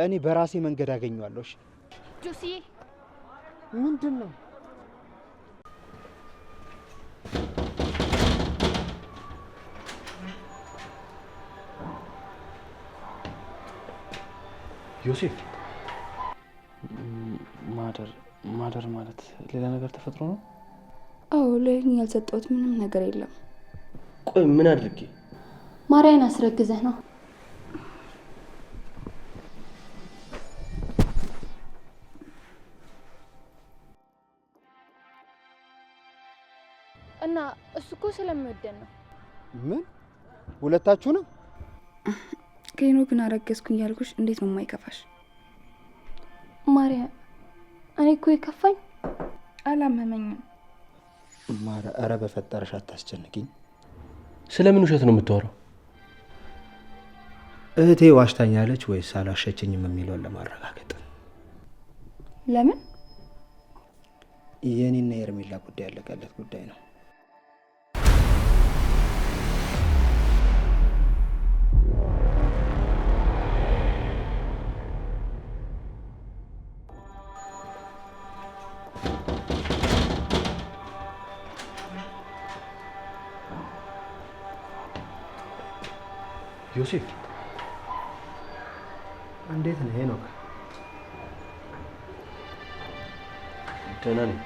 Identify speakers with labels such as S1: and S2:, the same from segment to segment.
S1: እኔ በራሴ መንገድ አገኘዋለሁ። እሺ
S2: ጆሲዬ፣
S1: ምንድን ነው?
S3: ዮሴፍ
S4: ማደር ማደር ማለት ሌላ ነገር ተፈጥሮ ነው?
S2: አዎ፣ ለይህን ያልሰጠሁት ምንም ነገር የለም።
S3: ቆይ ምን አድርጌ?
S2: ማርያን አስረግዘህ ነው። እና እሱ እኮ ስለሚወደን ነው።
S1: ምን ሁለታችሁ ነው?
S2: ከሄኖክን አረገዝኩኝ ያልኩሽ እንዴት ነው የማይከፋሽ? ማርያ፣ እኔ እኮ የከፋኝ አላመመኝም።
S1: ማረ፣ ኧረ በፈጠረሽ አታስጨንቂኝ።
S3: ስለምን ውሸት ነው የምታወራው?
S1: እህቴ ዋሽታኛለች ወይስ አልዋሸችኝም የሚለውን ለማረጋገጥ።
S2: ለምን?
S1: የእኔና የሄርሜላ ጉዳይ ያለቀለት ጉዳይ ነው።
S3: ዮሴፍ
S1: እንዴት ነህ ሄኖክ?
S3: ደህና ነኝ።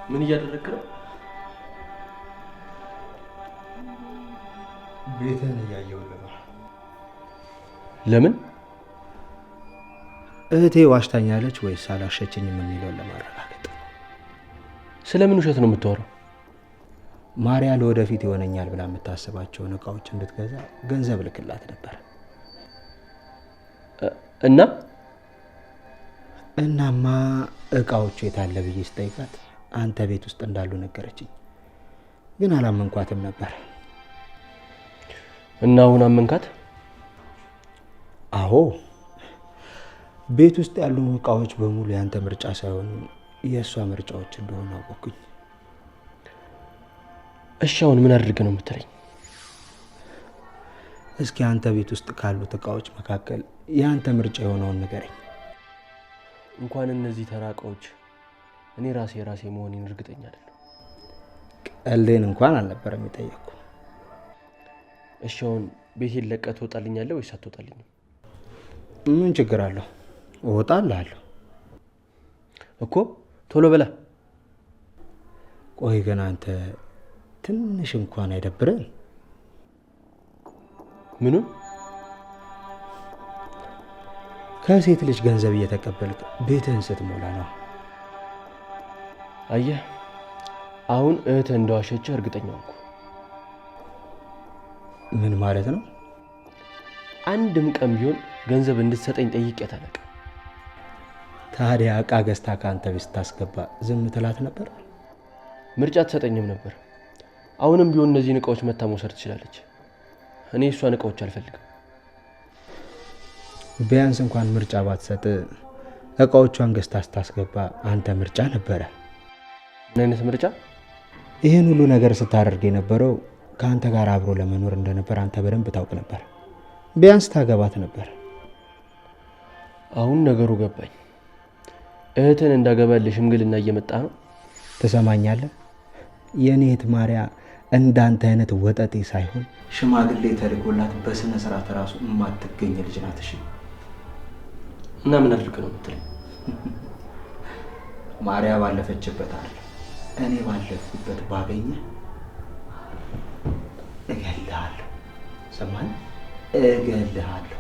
S3: ምን እያደረግክ ነው?
S1: ቤትህን እያየሁልህ ነው።
S3: ለምን?
S1: እህቴ ዋሽታኛለች ወይስ አልዋሸችኝም የሚለውን ለማረጋገጥ።
S3: ስለምን ውሸት ነው የምታወራው?
S1: ማርያ ለወደፊት ይሆነኛል ብላ የምታስባቸውን እቃዎች እንድትገዛ ገንዘብ ልክላት ነበር።
S3: እና
S1: እናማ እቃዎቹ የታለ ብዬ ስጠይቃት አንተ ቤት ውስጥ እንዳሉ ነገረችኝ። ግን አላመንኳትም ነበር።
S3: እና አሁን አመንካት?
S1: አዎ፣ ቤት ውስጥ ያሉ እቃዎች በሙሉ ያንተ ምርጫ ሳይሆኑ የእሷ ምርጫዎች እንደሆኑ አወቅኩኝ።
S3: እሺ አሁን ምን አድርግ ነው የምትለኝ?
S1: እስኪ አንተ ቤት ውስጥ ካሉት እቃዎች መካከል የአንተ ምርጫ የሆነውን ንገረኝ።
S3: እንኳን እነዚህ ተራ እቃዎች እኔ ራሴ ራሴ መሆኔን እርግጠኛ አይደለሁም።
S1: ቀልዴን እንኳን አልነበረም የጠየቅኩ።
S3: እሺ አሁን ቤቴን ለቀህ ትወጣልኛለህ ወይስ አትወጣልኝም?
S1: ምን ችግር አለው? እወጣልሃለሁ
S3: እኮ። ቶሎ በላ።
S1: ቆይ ግን አንተ ትንሽ እንኳን አይደብርህም?
S3: ምኑን?
S1: ከሴት ልጅ ገንዘብ እየተቀበልክ ቤትህን ስትሞላ ነው።
S3: አየህ፣ አሁን እህትህ እንደዋሸችህ እርግጠኛ ሆንኩ።
S1: ምን ማለት ነው?
S3: አንድም ቀን ቢሆን ገንዘብ እንድትሰጠኝ ጠይቄያት አላውቅም።
S1: ታዲያ እቃ ገዝታ ከአንተ ቤት ስታስገባ ዝም ትላት ነበር?
S3: ምርጫ አትሰጠኝም ነበር። አሁንም ቢሆን እነዚህን እቃዎች መታ መውሰድ ትችላለች። እኔ እሷን እቃዎች አልፈልግም።
S1: ቢያንስ እንኳን ምርጫ ባትሰጥ እቃዎቿን ገዝታ ስታስገባ አንተ ምርጫ ነበረ።
S3: ምን አይነት ምርጫ?
S1: ይህን ሁሉ ነገር ስታደርግ የነበረው ከአንተ ጋር አብሮ ለመኖር እንደነበር አንተ በደንብ ታውቅ ነበር። ቢያንስ ታገባት ነበር።
S3: አሁን ነገሩ ገባኝ። እህትን እንዳገባልህ ሽምግልና እየመጣ ነው።
S1: ትሰማኛለህ? የኔ እህት ማርያ እንዳንተ አይነት ወጠጤ ሳይሆን ሽማግሌ ተልኮላት በስነ ስርዓት ራሱ የማትገኝ ልጅ ናት። እሺ።
S3: እና ምን አድርግ ነው የምትለኝ?
S1: ማርያ ባለፈችበት አይደል እኔ ባለፍኩበት ባገኘ እገልሃለሁ። ሰማኸኝ? እገልሃለሁ።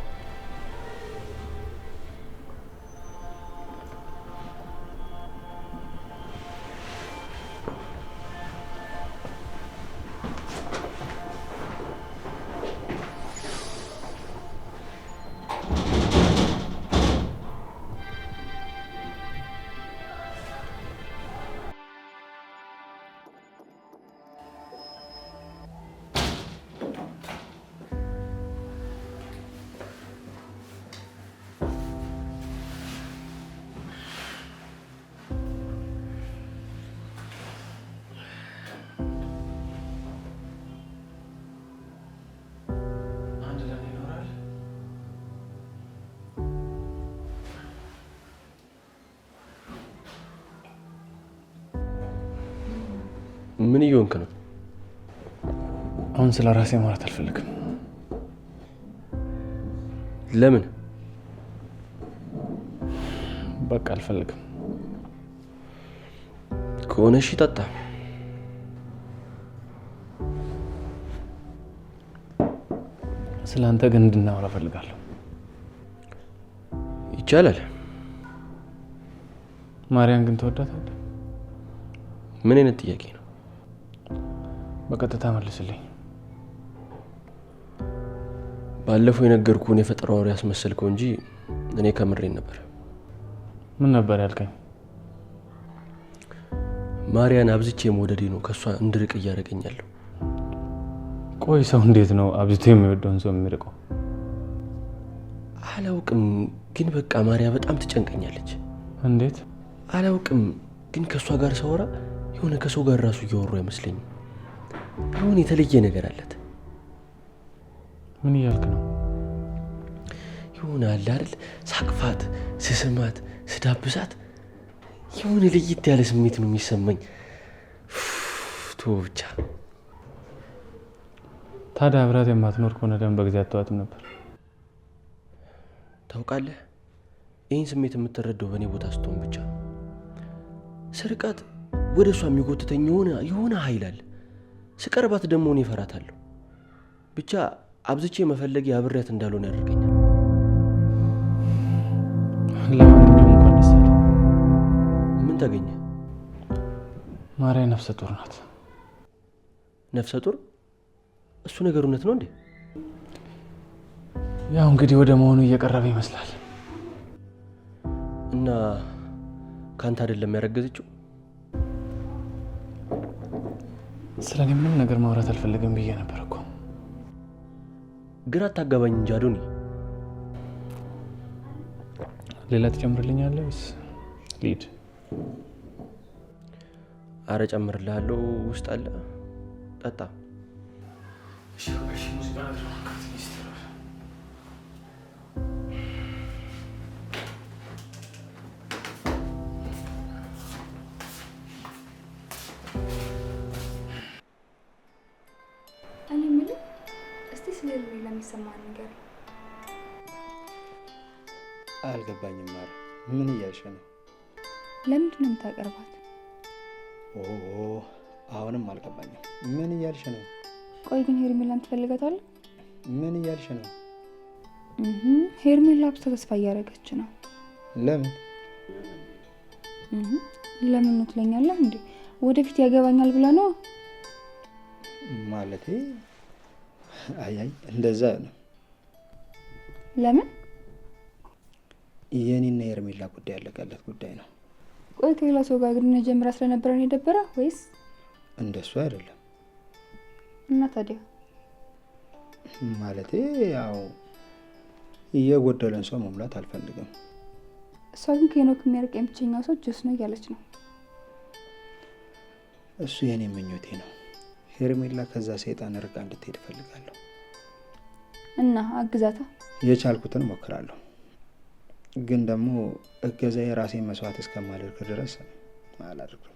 S3: ምን እየሆንክ ነው?
S4: አሁን ስለ ራሴ ማውራት አልፈልግም።
S3: ለምን?
S4: በቃ አልፈልግም።
S3: ከሆነ እሺ ጠጣ።
S4: ስለ አንተ ግን እንድናወራ እፈልጋለሁ።
S3: ይቻላል።
S4: ማርያን ግን ትወዳታለህ?
S3: ምን አይነት ጥያቄ ነው?
S4: በቀጥታ መልስልኝ።
S3: ባለፈው የነገርኩህን የፈጠራ ወሬ ያስመሰልከው እንጂ እኔ ከምሬን ነበር።
S4: ምን ነበር ያልከኝ?
S3: ማርያን አብዝቼ መውደዴ ነው ከእሷ እንድርቅ እያደረገኝ ያለው።
S4: ቆይ ሰው እንዴት ነው አብዝቶ የሚወደውን ሰው የሚርቀው?
S3: አላውቅም፣ ግን በቃ ማርያ በጣም ትጨንቀኛለች።
S4: እንዴት?
S3: አላውቅም፣ ግን ከእሷ ጋር ሳወራ የሆነ ከሰው ጋር ራሱ እያወሩ አይመስለኝም። የሆነ የተለየ ነገር አላት።
S4: ምን እያልክ ነው?
S3: የሆነ አለ አይደል፣ ሳቅፋት፣ ስስማት፣ ስዳብሳት የሆነ ለየት ያለ ስሜት ነው የሚሰማኝ። ቶ ብቻ።
S4: ታዲያ አብራት የማትኖር ከሆነ ለምን በጊዜ አትተዋትም ነበር?
S3: ታውቃለህ፣ ይህን ስሜት የምትረዳው በእኔ ቦታ ስትሆን ብቻ ነው። ስርቃት ወደ እሷ የሚጎትተኝ የሆነ ኃይል አለ። ስቀርባት ደግሞ እኔ እፈራታለሁ። ብቻ አብዝቼ መፈለጌ አብሬያት እንዳልሆነ ያደርገኛል።
S4: ለማንኛውም እንኳን ደስ አለህ።
S3: ምን ተገኘ?
S4: ማርያ ነፍሰ ጡር ናት።
S3: ነፍሰ ጡር? እሱ ነገር እውነት ነው እንዴ?
S4: ያው እንግዲህ ወደ መሆኑ እየቀረበ ይመስላል።
S3: እና ካንተ አይደለም ያረገዘችው?
S4: ስለ እኔ ምንም ነገር ማውራት አልፈልግም ብዬ ነበር እኮ።
S3: ግራ አታጋባኝ እንጂ አዶኒ።
S4: ሌላ ትጨምርልኛለህ ወይስ ልሂድ?
S3: አረ ጨምርልሃለሁ፣ ውስጥ አለ፣ ጠጣ።
S2: እኔ የምልህ እስቲ ስለ ሄርሜላ የሚሰማህን ንገረኝ።
S1: አልገባኝም። ማር ምን እያልሽ ነው?
S2: ለምንድን ነው የምታቀርባት?
S1: ኦ አሁንም አልገባኝም። ምን እያልሽ ነው?
S2: ቆይ ግን ሄርሜላን ትፈልጋታለህ?
S1: ምን እያልሽ ነው?
S2: ሄርሜላ አብዝታ ተስፋ እያደረገች ነው።
S1: ለምን?
S2: ለምን ነው ትለኛለህ እንዴ? ወደፊት ያገባኛል ብላ ነው
S1: ማለቴ። አይ አይ እንደዛ ነው።
S2: ለምን?
S1: የኔና የሄርሜላ ጉዳይ ያለቀለት ጉዳይ ነው።
S2: ቆይ ከሌላ ሰው ጋር ግንኙነት ጀምራ ስለነበረ ነው የደበረ ወይስ?
S1: እንደሱ አይደለም።
S2: እና ታዲያ?
S1: ማለቴ ያው የጎደለን ሰው መሙላት አልፈልግም።
S2: እሷ ግን ከሄኖክ የሚያርቅ የብቸኛው ሰው ጆስ ነው እያለች ነው።
S1: እሱ የኔ ምኞቴ ነው። ሄርሜላ ከዛ ሰይጣን ርቃ እንድትሄድ እፈልጋለሁ።
S2: እና አግዛታ።
S1: የቻልኩትን እሞክራለሁ፣ ግን ደግሞ እገዛ የራሴን መስዋዕት እስከማደርግ ድረስ አላደርግም።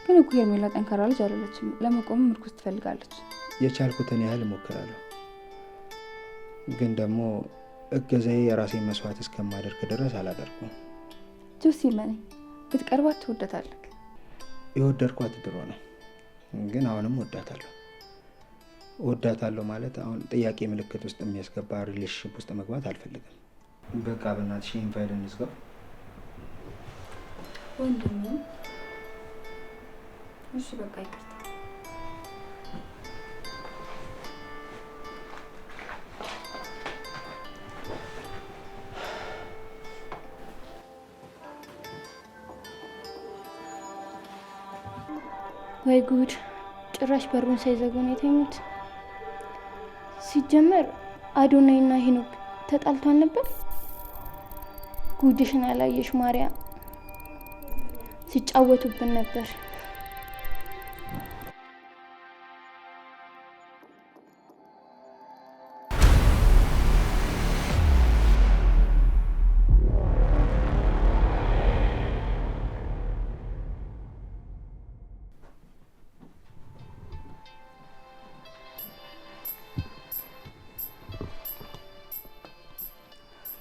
S2: ግን እኮ ሄርሜላ ጠንካራ ልጅ አይደለችም። ለመቆም ምርኩዝ ትፈልጋለች።
S1: የቻልኩትን ያህል እሞክራለሁ፣ ግን ደግሞ እገዛዬ የራሴን መስዋዕት እስከማደርግ ድረስ አላደርግም።
S2: ጆሲ መነኝ ብትቀርባት ትወዳታለህ።
S1: የወደድኳት ድሮ ነው፣ ግን አሁንም ወዳታለሁ። ወዳታለሁ ማለት አሁን ጥያቄ ምልክት ውስጥ የሚያስገባ relationship ውስጥ መግባት አልፈልግም። በቃ በእናትሽ ይሄን ፋይል እንዝጋው።
S2: ወንድሜ እሺ በቃ ይቅርታ።
S5: ወይ ጉድ! ጭራሽ በሩን ሳይዘጉ ነው የተኙት። ሲጀመር አዶናይና ሄኖክ ተጣልቷል ነበር። ጉድሽን አላየሽ ማርያም፣ ሲጫወቱብን ነበር።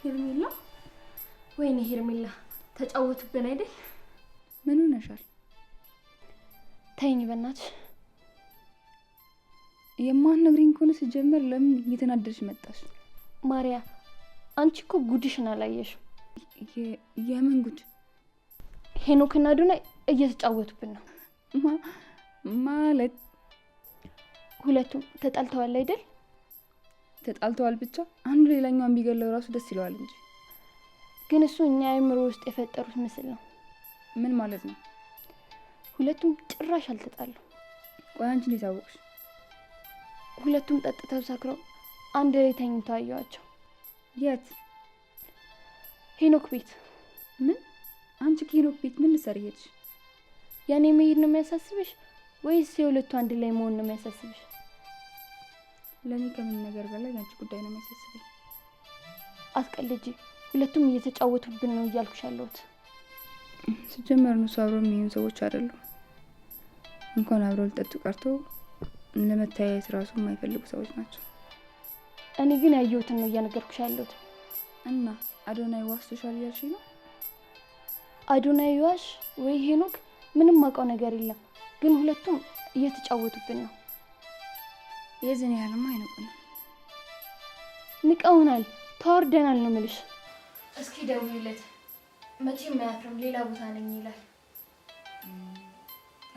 S5: ሄርሜላ፣ ወይኔ ሄርሜላ ተጫወቱብን አይደል?
S2: ምን ሆነሻል?
S5: ተይኝ በእናትሽ።
S2: የማትነግሪኝ ከሆነ ሲጀመር ለምን እየተናደድሽ መጣሽ?
S5: ማሪያ፣ አንቺ እኮ ጉድሽን አላየሽም።
S2: የምን ጉድ?
S5: ሄኖክና አዶናይ እየተጫወቱብን ነው።
S2: ማለት
S5: ሁለቱም ተጣልተዋል አይደል?
S2: ተጣልተዋል ብቻ አንዱ ሌላኛውን ቢገለው ራሱ ደስ ይለዋል እንጂ።
S5: ግን እሱ እኛ አእምሮ ውስጥ የፈጠሩት ምስል ነው።
S2: ምን ማለት ነው?
S5: ሁለቱም ጭራሽ አልተጣሉ።
S2: ቆይ አንቺ እንዴት አወቅሽ?
S5: ሁለቱም ጠጥተው ሰክረው አንድ ላይ ተኝተው አየኋቸው።
S2: የት?
S5: ሄኖክ ቤት።
S2: ምን? አንቺ ከሄኖክ ቤት ምን ልትሰሪ ሄድሽ?
S5: ያኔ መሄድ ነው የሚያሳስብሽ ወይስ የሁለቱ አንድ ላይ መሆን ነው የሚያሳስብሽ?
S2: ለእኔ ከምን ነገር በላይ ያንቺ ጉዳይ ነው የሚያሳስበኝ።
S5: አትቀልጂ። ሁለቱም እየተጫወቱብን ነው እያልኩሽ ያለሁት።
S2: ሲጀመር እነሱ አብረው የሚሆኑ ሰዎች አይደሉም። እንኳን አብረው ሊጠጡ ቀርቶ ለመተያየት ራሱ የማይፈልጉ ሰዎች ናቸው።
S5: እኔ ግን ያየሁትን ነው እያነገርኩሽ ያለሁት።
S2: እና አዶናይ ዋሽቶሻል እያልሽ ነው?
S5: አዶናይ ዋሽ ወይ ሄኖክ ምንም አውቀው ነገር የለም፣ ግን ሁለቱም እየተጫወቱብን ነው።
S2: የዚህን ያህልማ አይንቁንም።
S5: ንቀውናል፣ ተዋርደናል ነው የምልሽ። እስኪ ደውይለት፣ መቼም አያፍርም። ሌላ ቦታ ነኝ ይላል።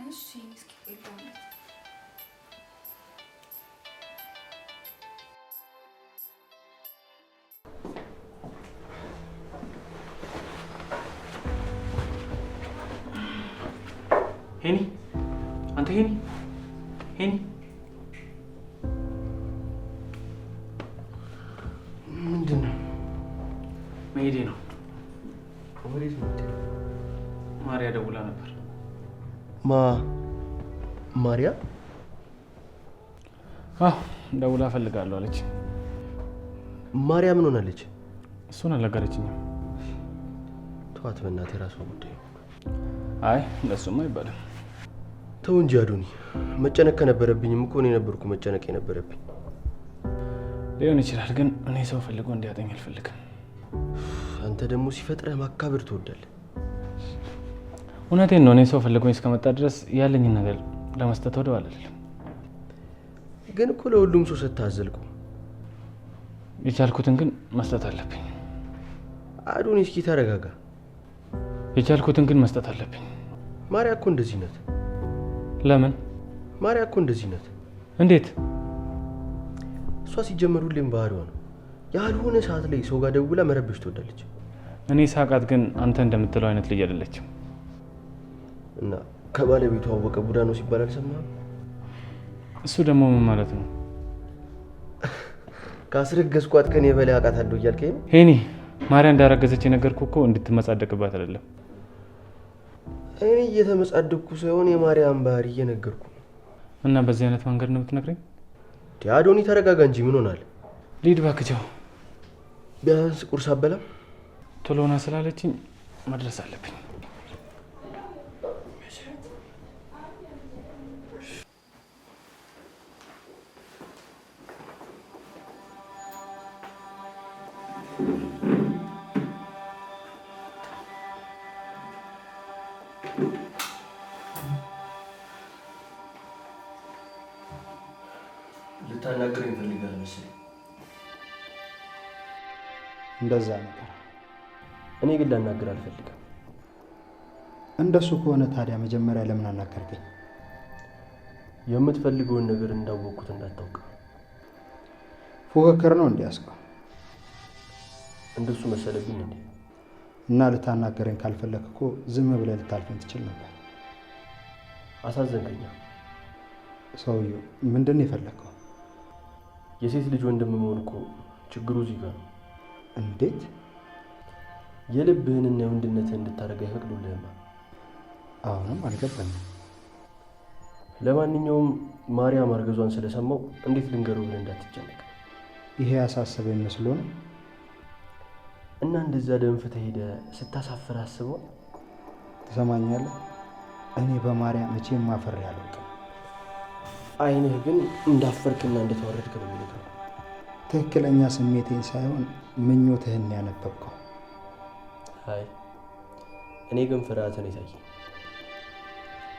S2: እሺ እስኪ ቆይ ልደውልለት።
S4: ሄኒ፣ አንተ ሄኒ፣ ሄኒ፣
S3: ምንድን ነው?
S4: መሄዴ ነው።
S3: ወዴት ነው የምትሄደው?
S4: ማሪያ ደውላ ነበር።
S3: ማሪያ?
S4: አዎ ደውላ እፈልጋለሁ አለች።
S3: ማሪያ ምን ሆናለች?
S4: እሱን አልነገረችኝም።
S3: ተዋት በእናትህ፣ የራሷ ጉዳይ ነው።
S4: አይ እንደሱማ አይባልም።
S3: ተው እንጂ አዶኒ፣ መጨነቅ ከነበረብኝም እኮ እኔ ነበርኩ መጨነቅ የነበረብኝ።
S4: ሊሆን ይችላል፣ ግን እኔ ሰው ፈልጎ እንዲያጠኝ አልፈልግም።
S3: አንተ ደግሞ ሲፈጥረህ ማካበድ ትወዳለህ።
S4: እውነቴን ነው። እኔ ሰው ፈልጎኝ እስከመጣ ድረስ ያለኝን ነገር ለመስጠት ወደው አልልም።
S3: ግን እኮ ለሁሉም ሰው ሰጥተህ አዘልቀው።
S4: የቻልኩትን ግን መስጠት አለብኝ።
S3: አዶኒ እስኪ ተረጋጋ።
S4: የቻልኩትን ግን መስጠት አለብኝ።
S3: ማሪያ እኮ እንደዚህ ናት።
S4: ለምን?
S3: ማሪያ እኮ እንደዚህ ናት።
S4: እንዴት?
S3: እሷ ሲጀመር ሁሌም ባህሪዋ ነው። ያልሆነ ሰዓት ላይ ሰው ጋር ደውላ መረበሽ ትወዳለች።
S4: እኔ ሳቃት ግን አንተ እንደምትለው አይነት ልጅ አይደለችም።
S3: እና ከባለቤቱ አወቀ ቡዳ ነው ሲባል አልሰማህም?
S4: እሱ ደግሞ ምን ማለት ነው?
S3: ካስረገዝኳት ከኔ በላይ አውቃታለሁ እያልከኝ ነው?
S4: ሄኒ፣ ማሪያ እንዳረገዘች የነገርኩህ እኮ እንድትመጻደቅባት አይደለም።
S3: እኔ እየተመጻደቅኩ ሳይሆን የማርያም ባህሪ እየነገርኩ ነው።
S4: እና በዚህ አይነት መንገድ ነው የምትነግረኝ?
S3: አዶኒ ተረጋጋ እንጂ ምን ሆናል?
S4: ልሂድ እባክህ። ቻው።
S3: ቢያንስ ቁርስ አበላም?
S4: ቶሎ ና ስላለችኝ መድረስ አለብኝ።
S3: ልታናግረኝ ይፈልጋል መሰለኝ።
S1: እንደዛ ነገር።
S3: እኔ ግን ላናግር አልፈልግም።
S1: እንደሱ ከሆነ ታዲያ መጀመሪያ ለምን አናገርከኝ?
S3: የምትፈልገውን ነገር እንዳወቅኩት እንዳታውቅ።
S1: ፉክክር ነው እንዲያስቀው።
S3: እንደሱ መሰለብኝ እንዴ?
S1: እና ልታናገረኝ ካልፈለክ እኮ ዝም ብለህ ልታልፈኝ ትችል ነበር።
S3: አሳዘንከኛ።
S1: ሰውዬው ምንድን ነው የፈለግከው?
S3: የሴት ልጅ ወንድም መሆን እኮ ችግሩ እዚህ ጋር ነው።
S1: እንዴት?
S3: የልብህንና የወንድነትህን እንድታደርግ አይፈቅዱልህማ።
S1: አሁንም አልገባኝም።
S3: ለማንኛውም ማርያም ማርገዟን ስለሰማው እንዴት ልንገረው ብለህ እንዳትጨነቅ።
S1: ይሄ ያሳሰበኝ መስሎ ነው።
S3: እና እንደዛ ደንፍተህ ሄደህ ስታሳፍር አስበው።
S1: ትሰማኛለህ? እኔ በማርያም መቼም አፍሬ አላውቅም።
S3: ዓይንህ ግን እንዳፈርክና እንደተዋረድክ ነው የሚነግረው።
S1: ትክክለኛ ስሜቴን ሳይሆን ምኞትህን ያነበብከው።
S3: አይ እኔ ግን ፍርሃትን የታየኝ።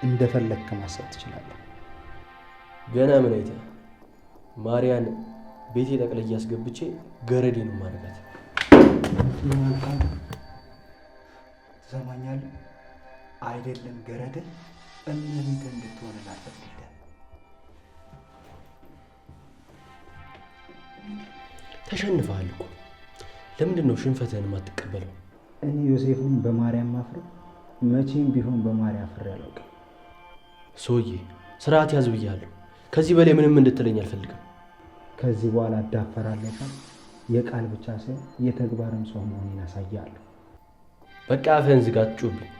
S1: እንደፈለግክ ማሰብ ትችላለህ።
S3: ገና ምን አይተህ? ማርያን ቤቴ ጠቅልዬ አስገብቼ ገረዴ ነው ማድረጋት።
S1: ትሰማኛለህ? አይደለም ገረድህ እመቤትህ እንድትሆን ላልፈቅድልህ።
S3: ተሸንፈሃል እኮ። ለምንድን ነው ሽንፈትህን የማትቀበለው?
S1: እኔ ዮሴፍ ነኝ በማርያም ማፍረው። መቼም ቢሆን በማርያም አፍሬ አላውቅም።
S3: ሰውዬ ስርዓት ያዝ ብያለሁ። ከዚህ በላይ ምንም እንድትለኝ አልፈልግም።
S1: ከዚህ በኋላ እዳፈራለሁ ካልክ የቃል ብቻ ሳይሆን የተግባርም ሰው መሆኔን አሳያለሁ።
S3: በቃ አፍህን ዝጋ፣ አትጩህብኝ።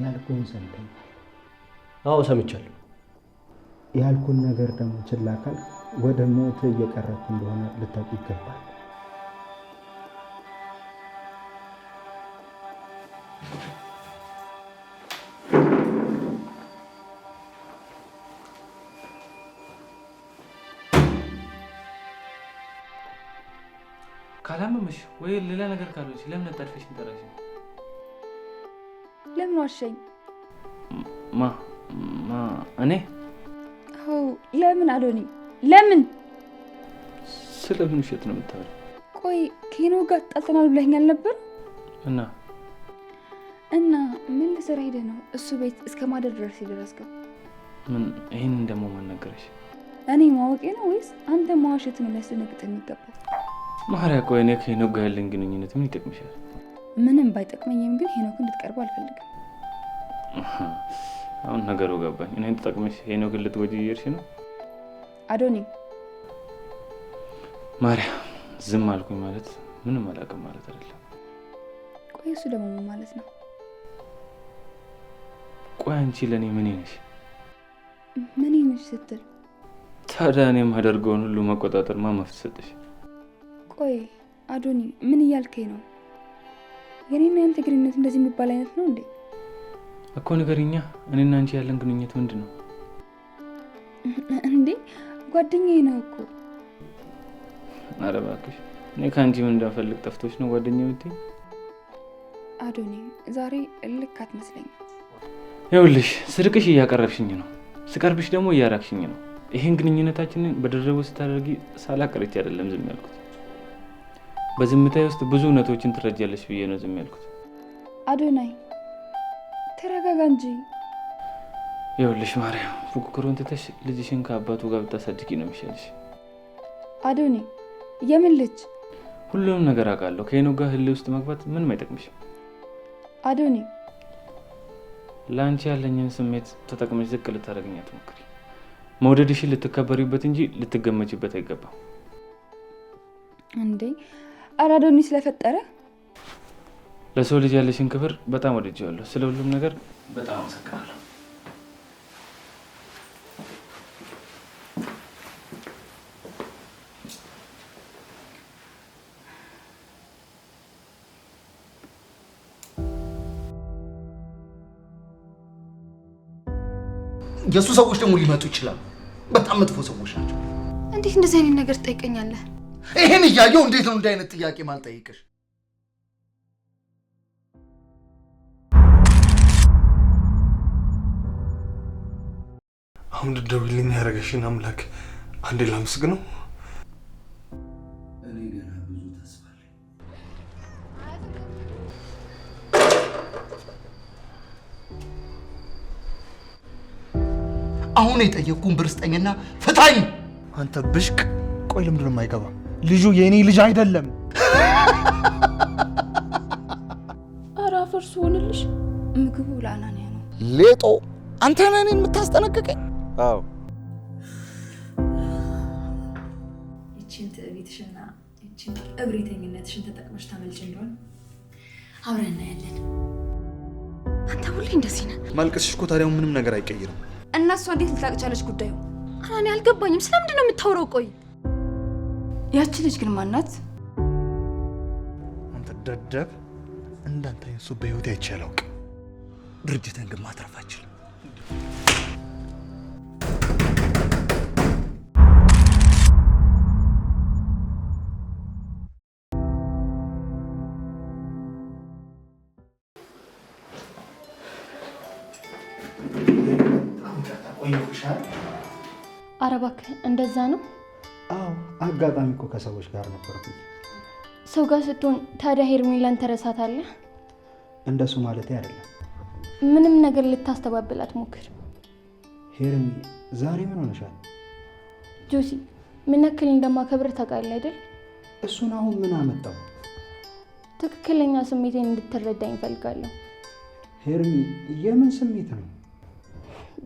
S1: ያልኩህን ሰምተኛል?
S3: አዎ ሰምቻለሁ።
S1: ያልኩህን ነገር ደግሞ ችላ ካልክ ወደ ሞት እየቀረብክ እንደሆነ ልታውቅ ይገባል።
S4: ካላመመሽ ወይ ሌላ ነገር ካልሆንሽ ለምን አጣድፈሽ እንጠራሽ?
S2: ለምን ዋሸኝ?
S4: ማ ማ እኔ?
S2: አዎ ለምን አዶኒ ለምን?
S4: ስለምን ውሸት ነው የምታወሪው?
S2: ቆይ ከሄኖክ ጋር ተጣልተናል ብለኸኛል ነበር?
S4: እና
S2: እና ምን ልሰራ ሄደህ ነው እሱ ቤት እስከ ማደር ድረስ የደረስከው?
S4: ምን ይሄንን ደግሞ ማን ነገረሽ?
S2: እኔ ማወቄ ነው ወይስ አንተ መዋሸት ነው ሊያስደነግጥህ የሚገባው?
S4: ማርያ ቆይ እኔ ከሄኖክ ጋር ያለኝ ግንኙነት ምን ይጠቅምሻል?
S2: ምንም ባይጠቅመኝም ግን ሄኖክን እንድትቀርበው አልፈልግም።
S4: አሁን ነገሩ ገባኝ። እኔን ተጠቅመሽ ሄኖክን ልትጎጂ እየሄድሽ ነው?
S2: አዶኒ
S4: ማርያ ዝም አልኩኝ ማለት ምንም አላውቅም ማለት አይደለም።
S2: ቆይ እሱ ደግሞ ምን ማለት ነው?
S4: ቆይ አንቺ ለእኔ ምን ነሽ?
S2: ምን ነሽ ስትል?
S4: ታዲያ እኔ የማደርገውን ሁሉ መቆጣጠር ማን መፍት ሰጠሽ?
S2: ቆይ አዶኒ ምን እያልከኝ ነው? የኔና ያንተ ግንኙነት እንደዚህ የሚባል አይነት ነው እንዴ?
S4: እኮ ንገሪኛ፣ እኔና አንቺ ያለን ግንኙነት ምንድን ነው?
S2: እንዴ ጓደኛዬ ነው እኮ።
S4: ኧረ እባክሽ እኔ ከአንቺ ምን እንዳፈልግ ጠፍቶሽ ነው ጓደኛዬ የምትይኝ?
S2: አዶኒ ዛሬ ልክ አትመስለኝም።
S4: ይኸውልሽ ስርቅሽ እያቀረብሽኝ ነው፣ ስቀርብሽ ደግሞ እያራቅሽኝ ነው። ይሄን ግንኙነታችንን በደረቡ ስታደርጊ ሳላቀርች አይደለም ዝም ያልኩት። በዝምታዬ ውስጥ ብዙ እውነቶችን ትረጃለሽ ብዬ ነው ዝም ያልኩት።
S2: አዶናይ ተረጋጋ እንጂ።
S4: ይኸውልሽ ማርያም ፉክክሩን ትተሽ ልጅሽን ከአባቱ ጋር ብታሳድጊ ነው የሚሻልሽ።
S2: አዶኒ የምን ልጅ?
S4: ሁሉንም ነገር አውቃለሁ። ከሄኖክ ጋር ህልህ ውስጥ መግባት ምንም አይጠቅምሽም።
S2: አዶኒ
S4: ለአንቺ ያለኝን ስሜት ተጠቅመሽ ዝቅ ልታደርገኝ አትሞክሪ። መውደድሽን ልትከበሪበት እንጂ ልትገመችበት አይገባም።
S2: እንዴ ኧረ አዶኒ ስለፈጠረ
S4: ለሰው ልጅ ያለሽን ክብር በጣም ወድጄዋለሁ። ስለ ሁሉም ነገር በጣም አመሰግናለሁ።
S6: የእሱ ሰዎች ደግሞ ሊመጡ ይችላሉ። በጣም መጥፎ ሰዎች ናቸው።
S5: እንዴት እንደዚህ አይነት ነገር ትጠይቀኛለህ?
S6: ይሄን እያየሁ እንዴት ነው እንዲህ አይነት ጥያቄ ማልጠይቅሽ?
S7: አሁን እንድትደውይልኝ ያደረገሽን አምላክ አንዴ ላመስግነው።
S1: እኔ ገና ብዙ ተስፋ አለኝ።
S6: አሁን የጠየቅኩህን ብር ስጠኝና ፍታኝ።
S8: አንተ ብሽቅ! ቆይ ለምንድን ነው የማይገባ? ልጁ የኔ ልጅ አይደለም።
S5: ኧረ አፈር ስሆንልሽ።
S2: ምግቡ ለአናንያ ነው።
S6: ሌጦ አንተ ነህ እኔን የምታስጠነቅቀኝ?
S1: አዎ።
S9: ይቺን ትዕቢትሽና ይቺን እብሪተኝነትሽን ተጠቅመሽ ታመልጭ እንደሆን አብረን እናያለን።
S5: አንተ ሁሌ እንደዚህ ነህ።
S8: ማልቀስሽ እኮ ታዲያ ምንም ነገር አይቀይርም።
S2: እና እሷ እንዴት ልታውቅ ቻለች ጉዳዩ?
S5: አናኒ አልገባኝም። ስለምንድን ነው የምታወራው? ቆይ
S2: ያቺ ልጅ ግን ማናት?
S8: አንተ ደደብ! እንዳንተ አይነት ሰው በህይወቴ አይቼ አላውቅም።
S6: ድርጅትን ግን ማትረፍ አችልም።
S5: ኧረ እባክህ እንደዛ ነው?
S1: አዎ፣ አጋጣሚ እኮ ከሰዎች ጋር ነበርኩኝ።
S5: ሰው ጋር ስትሆን ታዲያ ሄርሜላን ተረሳታለህ?
S1: እንደሱ ማለቴ አይደለም።
S5: ምንም ነገር ልታስተባብላት ሞክር።
S1: ሄርሚ ዛሬ ምን ሆነሻል?
S5: ጆሲ ምን ያክል እንደማከብር ታውቃለህ አይደል?
S1: እሱን አሁን ምን አመጣው?
S5: ትክክለኛ ስሜቴን እንድትረዳኝ እፈልጋለሁ።
S1: ሄርሚ የምን ስሜት ነው?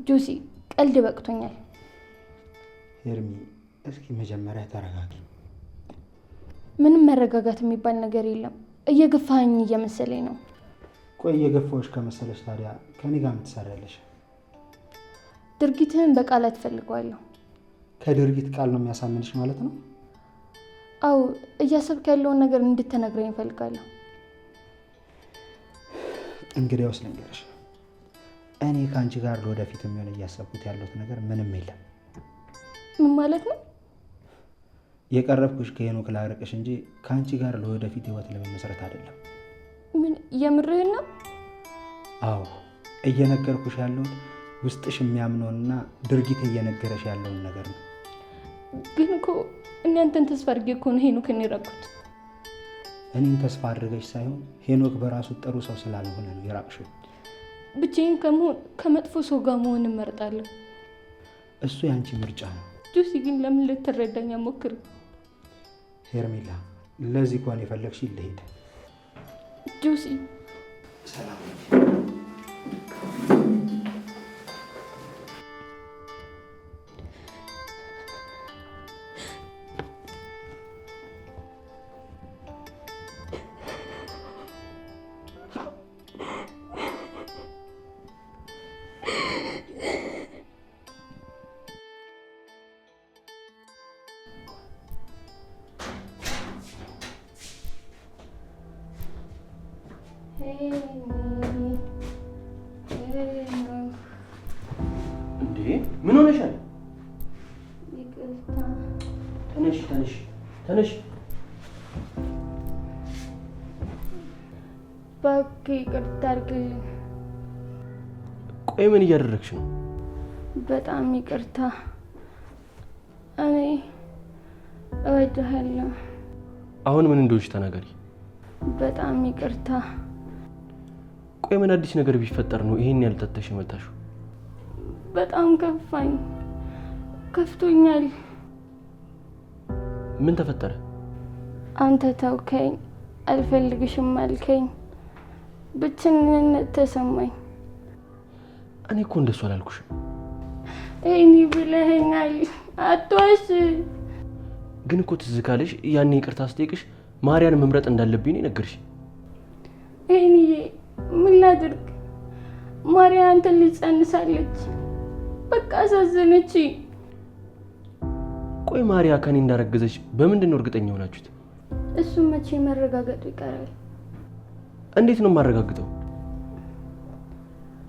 S5: ጆሲ ቀልድ በቅቶኛል።
S1: ሄርሚ እስኪ መጀመሪያ ተረጋጊ።
S5: ምንም መረጋጋት የሚባል ነገር የለም። እየገፋኸኝ እየመሰለኝ ነው።
S1: ቆይ እየገፋሁሽ ከመሰለሽ ታዲያ ከኔ ጋር ምን ትሰሪያለሽ?
S5: ድርጊትህን በቃላት እፈልገዋለሁ።
S1: ከድርጊት ቃል ነው የሚያሳምንሽ ማለት ነው?
S5: አዎ፣ እያሰብክ ያለውን ነገር እንድትነግረኝ እፈልጋለሁ።
S1: እንግዲያውስ ልንገርሽ፣ እኔ ከአንቺ ጋር ለወደፊት የሚሆን እያሰብኩት ያለሁት ነገር ምንም የለም።
S5: ምን ማለት ነው?
S1: የቀረብኩሽ ከሄኖክ ላርቅሽ እንጂ ከአንቺ ጋር ለወደፊት ህይወት ለመመስረት አይደለም።
S5: ምን የምርህን ነው?
S1: አዎ፣ እየነገርኩሽ ያለሁት ውስጥሽ የሚያምነውንና ድርጊት እየነገረሽ ያለውን ነገር ነው።
S5: ግን እኮ እኔ አንተን ተስፋ አድርጌ እኮ ነው ሄኖክን የራቅኩት።
S1: እኔን ተስፋ አድርገሽ ሳይሆን ሄኖክ በራሱ ጥሩ ሰው ስላልሆነ ነው የራቅሽው።
S5: ብቻዬን ከመሆን ከመጥፎ ሰው ጋር መሆን እመርጣለሁ።
S1: እሱ የአንቺ ምርጫ ነው።
S5: ጆሲ ግን ለምን ልትረዳኝ አትሞክርም?
S1: ሄርሜላ፣ ለዚህ ከሆነ የፈለግሽ ልሂድ።
S5: ጆሲ
S1: ሰላም።
S3: እንዴ ምን ሆነሻል? ተነሽ ተነሽ ተነሽ።
S5: እባክህ ይቅርታ አድርግልኝ።
S3: ቆይ ምን እያደረግሽ ነው?
S5: በጣም ይቅርታ። እኔ እወድሃለሁ።
S3: አሁን ምን እንደሆንሽ ተናገሪ።
S5: በጣም ይቅርታ።
S3: ቆይ ምን አዲስ ነገር ቢፈጠር ነው ይሄን ያህል ጠጥተሽ የመጣሽው?
S5: በጣም ከፋኝ፣ ከፍቶኛል።
S3: ምን ተፈጠረ?
S5: አንተ ተውከኝ፣ አልፈልግሽም አልከኝ። ብቸኝነት ተሰማኝ።
S3: እኔ እኮ እንደሱ አላልኩሽም።
S5: እኔ ብለኸኛል፣ አትዋሽ።
S3: ግን እኮ ትዝ ካለሽ ያኔ ይቅርታ ስጠይቅሽ ማርያን መምረጥ እንዳለብኝ ነው የነገርሽ።
S5: እኔዬ ምን ላድርግ? ማርያ አንተን ልጅ ጸንሳለች። በቃ አሳዘነች።
S3: ቆይ ማርያ ከኔ እንዳረገዘች በምንድን ነው እርግጠኛ ሆናችሁት?
S5: እሱም መቼ መረጋገጡ ይቀራል።
S3: እንዴት ነው የማረጋግጠው?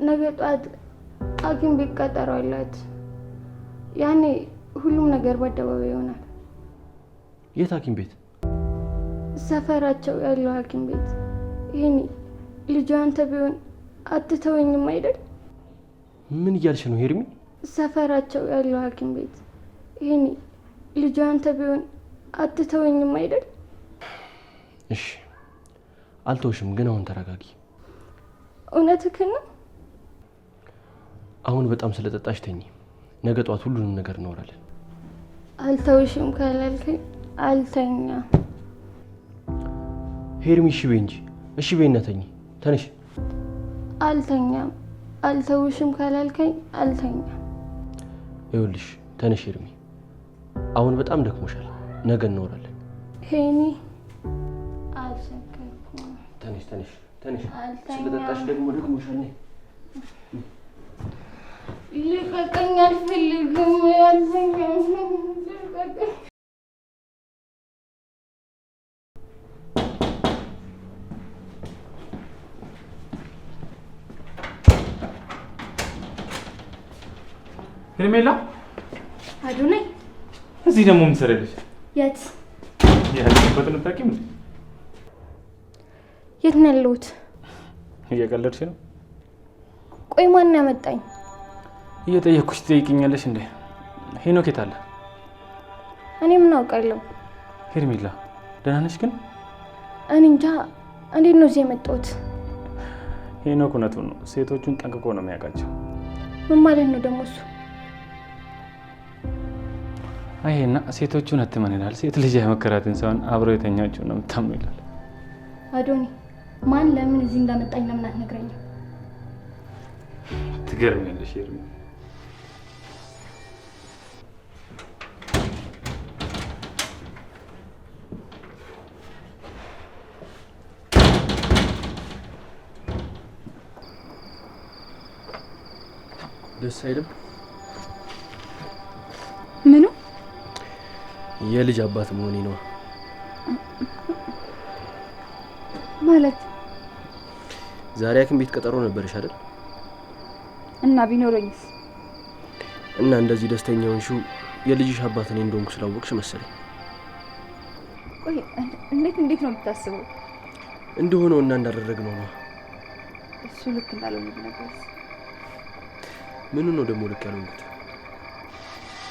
S5: ነገ ጠዋት ሐኪም ቤት ቀጠሮ አላት። ያኔ ሁሉም ነገር በአደባባይ ይሆናል።
S3: የት ሐኪም ቤት?
S5: ሰፈራቸው ያለው ሐኪም ቤት። ይሄኔ ልጇ አንተ ቢሆን አትተወኝም አይደል?
S3: ምን እያልሽ ነው ሄርሚ?
S5: ሰፈራቸው ያለው ሐኪም ቤት። ይሄኔ ልጇ አንተ ቢሆን አትተወኝም አይደል?
S3: እሺ አልተውሽም፣ ግን አሁን ተረጋጊ።
S5: እውነትህን ነው?
S3: አሁን በጣም ስለጠጣሽ ተኚ። ነገ ጠዋት ሁሉንም ነገር እናወራለን።
S5: አልተውሽም ካላልከኝ አልተኛ።
S3: ሄርሚ እሺ በይ እንጂ። እሺ በይና ተኚ። ተነሽ።
S5: አልተኛም። አልተውሽም ካላልከኝ አልተኛም።
S3: ይኸውልሽ ተነሽ ሄርሚ፣ አሁን በጣም ደክሞሻል። ነገ እናወራለን።
S5: ሄኒ አልሰከርኩም።
S3: ተነሽ ተነሽ ተነሽ።
S5: አልተኛም።
S3: ስለጠጣሽ ደግሞ ደክሞሻል። ነይ።
S5: ልቀቀኝ፣ አልፈልግም። አልተኛም። ልቀቀኝ።
S4: ሄርሜላ
S5: አዶናይ
S4: እዚህ ደግሞ ምን ትሰሪያለሽ?
S5: የት
S4: ያለሽበትን አታውቂም?
S5: የት ነው ያለሁት?
S4: እየቀለድሽ ነው?
S5: ቆይ ማን ያመጣኝ?
S4: እየጠየኩሽ ትጠይቅኛለሽ እንዴ? ሄኖክ የት አለ?
S5: እኔ ምን አውቃለሁ?
S4: ሄርሜላ ደህና ነሽ ግን?
S5: እኔ እንጃ። እንዴት ነው እዚህ የመጣሁት?
S4: ሄኖክ እውነቱን ነው፣ ሴቶቹን ጠንቅቆ ነው የሚያውቃቸው።
S5: ምን ማለት ነው ደግሞ እሱ?
S4: አይና ሴቶቹን አትመን ይላል። ሴት ልጅ የመከራትን ሳይሆን አብሮ የተኛችውን ነው የምታምነው ይላል።
S5: አዶኒ ማን ለምን እዚህ እንዳመጣኝ ለምን አትነግረኝም?
S4: ትገርሚያለሽ ሄርሜላ።
S3: ደስ አይልም?
S2: ምኑ?
S3: የልጅ አባት መሆኔ ነዋ።
S2: ማለት
S3: ዛሬ ሐኪም ቤት ቀጠሮ ነበረሽ አይደል?
S2: እና ቢኖረኝስ?
S3: እና እንደዚህ ደስተኛ ሆንሽው የልጅሽ አባት እኔ እንደሆንኩ ስላወቅሽ መሰለኝ።
S2: ቆይ እንዴት እንዴት ነው የምታስበው?
S3: እንደሆነው እና እንዳደረግነው ነው።
S2: እሱ ልክ እንዳልሆነ ብነግርስ?
S3: ምኑ ነው ደግሞ ልክ ያልሆንኩት?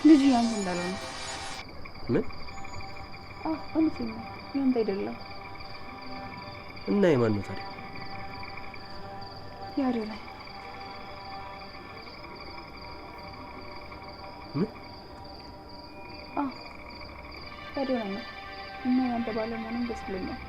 S2: ልጁ ያንተ እንዳልሆነ።
S3: ምን?
S2: አዎ እውነቴን ነው፣ ያንተ አይደለም።
S3: እና የማን ነው ታዲያ?
S2: የአዶናይ።
S3: ምን?
S2: አዎ የአዶናይ ነው። እና ያንተ ባለመሆኑም ደስ ብሎኛል።